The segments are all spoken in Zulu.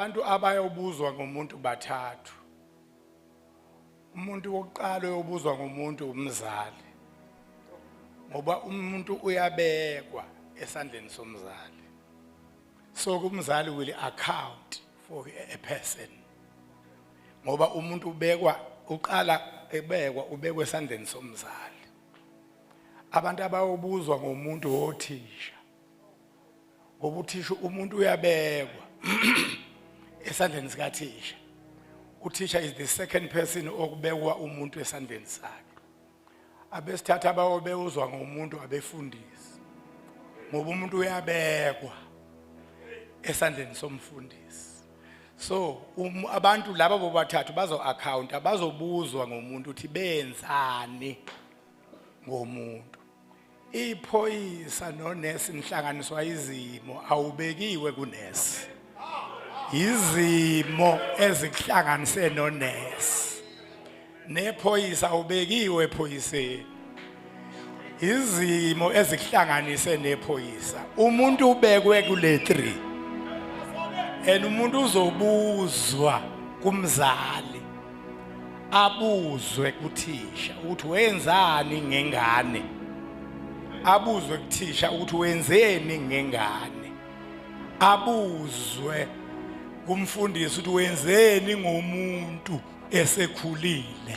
Abantu abayobuzwa ngomuntu bathathu. Umuntu wokuqala oyobuzwa ngomuntu umzali, ngoba umuntu uyabekwa esandleni somzali. So umzali will account for a person, ngoba umuntu ubekwa, uqala ebekwa, ubekwe esandleni somzali. Abantu abayobuzwa ngomuntu othisha, ngoba uthisha, umuntu uyabekwa esandleni sikathisha. Uthisha is the second person okubekwa umuntu esandleni sakhe. Abesithatha abayobuzwa ngomuntu abefundisi, ngoba umuntu uyabekwa esandleni somfundisi. So abantu laba bobathathu bazo account, bazobuzwa ngomuntu ukuthi benzani ngomuntu. Iphoyisa nonesi nihlanganiswa izimo, awubekiwe kunesi, izimo ezikuhlanganise nonesi. Nephoyisa, awubekiwe ephoyiseni, izimo ezikuhlanganise nephoyisa. Umuntu ubekwe kule 3 and umuntu uzobuzwa kumzali, abuzwe kuthisha ukuthi wenzani ngengane, abuzwe kuthisha ukuthi wenzeni ngengane, abuzwe kumfundisi ukuthi wenzeni ngomuntu esekhulile.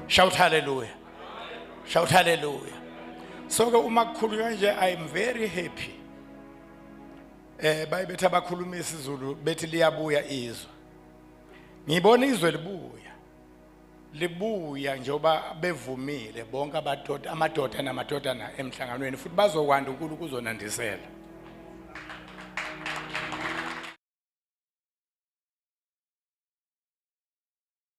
Shout hallelujah, shout hallelujah. So ke uma kukhulunywa nje, I am very happy. Bayibetha abakhuluma isiZulu bethi liyabuya izwe. Ngibona izwe libuya, libuya njengoba bevumile bonke abadoda, amadoda namadodana emhlanganweni, futhi bazokwanda, uNkulunkulu uzonandisela.